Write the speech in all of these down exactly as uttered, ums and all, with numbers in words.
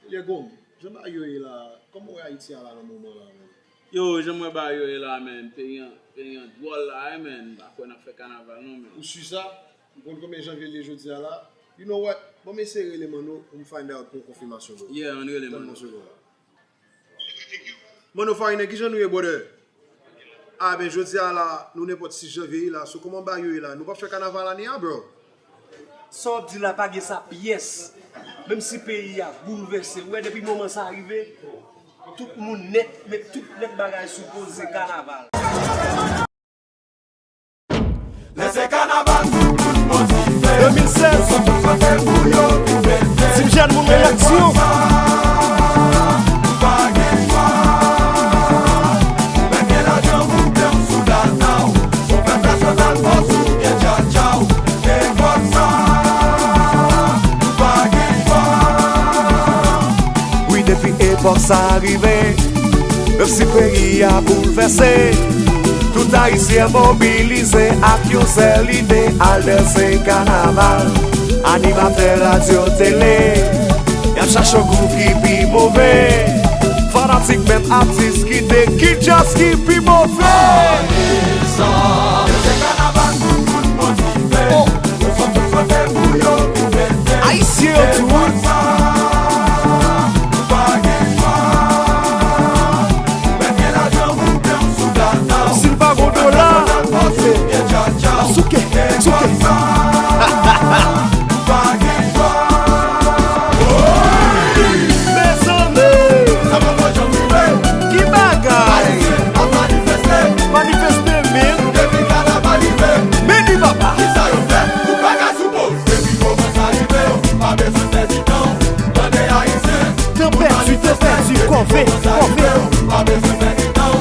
Lè Gòm, jan bagay yo ye la, kòman w wè Ayiti a la nan moman la menm? Yo, jan m wè bagay yo ye la menm, peyi an, peyi an dwòl la wi menm, m pa kwè n ap fè kanaval non menm. Ou si sa? M konn konbyen janvye l ye jodi a la? You know what? Ban m eseye rele Manno pou m find out pou yon konfimasyon bro. Yeah, ann rele Manno. Tann mwen yon segonn. Manno Farinen, kijan nou ye brother? A ben jodi a la, nou nenpòt sis janvye wi la, so kòman bagay yo ye la? Nou p ap fè kanaval ane a bro? Sa w ap di la pa gen sa pyès. Menm si peyi a boulvèse, ou wè depi moman sa rive, tout moun nèt, met tout nèt bagay sou poze kanaval. Lè se kanaval, tout moun motive. De mil sèz. Yo sot tout kote pou yo vin fete. Tim Jèn, moun reyaksyon. Pa gen fwa. Mete lajan pou pè w sou dada w. Ou fè fè chantal fò sou pye djadja w. Gen fòs sa. Pa gen fwa. Wi, depi epòk sa rive, menm si peyi a boulvèse, tout Ayisyen mobilize ak yon sèl ide, al danse kanaval. Animatè radyo, tele, y ap chache yon gwoup ki pi move. Fanatik menm atis ki te ki djaz ki pi move. Sa se kanaval, tout moun motive. Oh. Ayisyen yo tou. Si l pa gon dola, souke, souke. Mezanmi, ki bagay! Manifeste men, men li papa. Depi moman sa rive, yo pa bezwen pèdi tan. Tande Ayisyen. Tan pèdi, tan pèdi, kòve, kòve. Pa bezwen pèdi tan.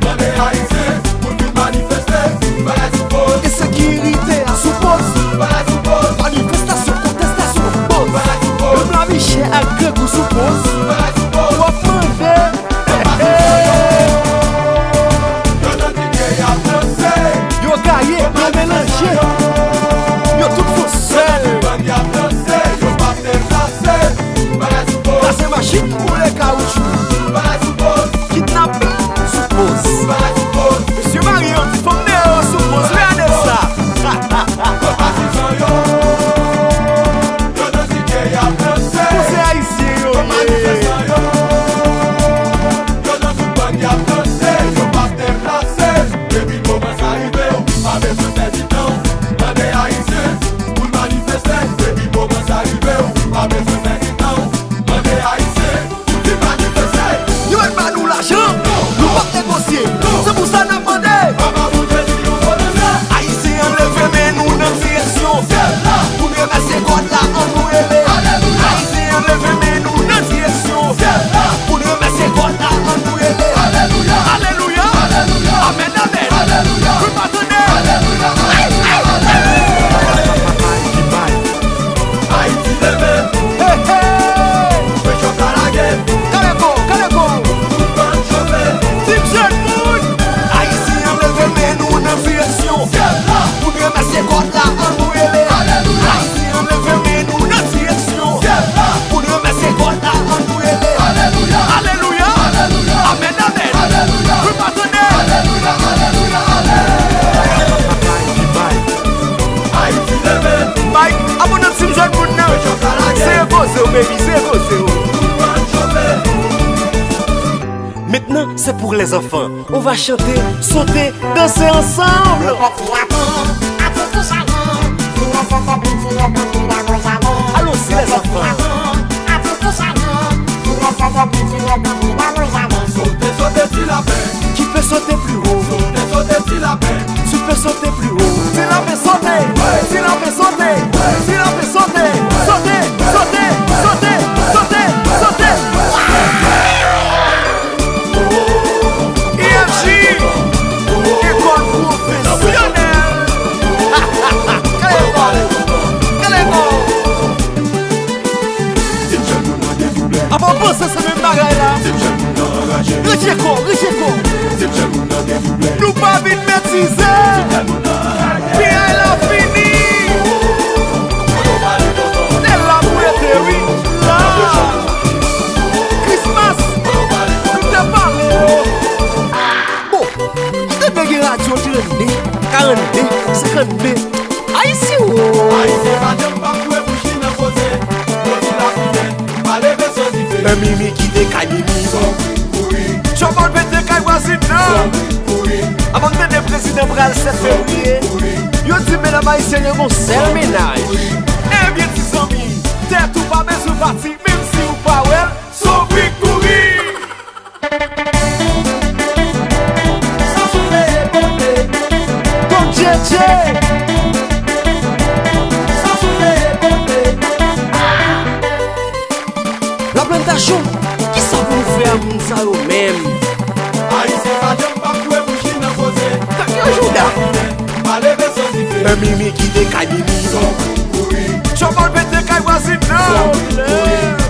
Tande Ayisyen, pou vin manifeste. Bagay sou poz. Ensekirite a sou poz. Bagay sou poz. Manifestasyon, kontestasyon, poz. Bagay sou poz. Menm lavi chè ak grangou sou poz. Bagay sou poz. W ap mande. Yo gaye, yo melanje. Yo tout fon sèl. Kase machin, boule kawoutchou. Kidnaping sou poz. Mesye marye yo di fanm deyò sou poz. Wi, Anelsa. Poze Ayisyen yo ye. Yo nan tout bòt y ap danse, yo p ap deplase. Depi moman sa rive, yo pa bezwen pèdi tan. Tande Ayisyen, pou n manifeste. Depi moman sa rive, yo pa bezwen pèdi tan. Tande Ayisyen, pou n vin manifeste. Yo mèt ba nou lajan, nou p ap negosye. Se pou sa n ap mande. Papa Bondye di yon volonte. Ayisyen an leve men nou nan direksyon syèl la. Pou n remèsye God la, ann nou rele. Alelouya. Ayisyen an leve men nou nan direksyon syèl la. Pou n remèsye God la, ann nou rele. Alelouya. Alelouya. Alelouya. Amèn, amèn. Alelouya. Wi, pa tande. Alelouya. Ay, ay, ay. Ayiti leve. Hey, hey. Koupe chòf la lage. Kaleko, kaleko. Tout bann chòfe. Tim jèn moun. Ayisyen an leve men nou nan direksyon syèl la. Pou n remèsye God la, ann nou rele. Alelouya. Ayisyen an leve men nou nan direksyon syèl la. Pou n remèsye God la, ann nou rele. Alelouya. Alelouya. Alelouya. Amèn, amèn. Alelouya. Wi, pa tande. Alelouya. Alelouya. Alelouya. Ayiti leve. Mike, abòne Tim jèn moun nan. Se repoze w, baby, se repoze w. Maintenant, c'est pour les enfants. On va chanter, sauter, danser ensemble. Pèp la pè, atis touche a gen. Ti lè sòt ap piti yo kontre nan mon jaden. Allons-y, les enfants. Pèp la pè, atis touche a gen. Ti lè sòt ap piti yo kontre nan mon jaden. Sote, sote, ti lapè. Qui peut sauter plus haut? Sote, sote, ti lapè. Tu peux sauter plus haut. Ti lapè sote, ti lapè sote, ti lapè sote, sote, sote, sote, sote, sote. I F J, ekòl pwofesyonèl. Kaleko, kaleko. Apa w panse se menm bagay la? Ranje kò, ranje kò. Nou pa vin metize. P I la fini. Se la pou rete, wi. La. Mimi kite kay Mimi. Tchòbòl pete kay vwazin nan. Avan m tande prezidan pral sèt fevriye. Yo di medam ayisyèn yo gon sèl mennaj. Ebyen ti zanmi, tèt ou pa bezwen pati, menm si ou pa wè l, se w ki kouri. Sa sou veye pote. Don Djedje. Sa sou veye pote. Laplanta Show, kisa pou nou fè a moun sa yo menm? Ayisyen pa janm p ap kwe bouji nan koze. Tank yo jouda. Pa leve soti fe. Mimi kite kay Mimi. Tchòbòl pete kay vwazin nan.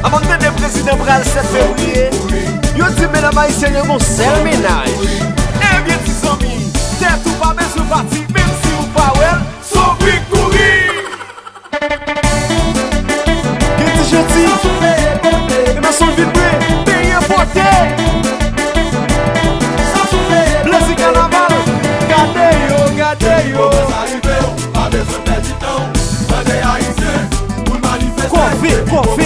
Avan m tande prezidan pral sèt fevriye. Yo di medam ayisyèn yo gon sèl mennaj. Ebyen ti zanmi, tèt ou pa bezwen pati, menm si ou pa wè l, se w ki kouri. Gen ti jodi. E nan son vin vre, peyi an pote. Plezi kanaval. Gade yo, gade yo. Kove, kove,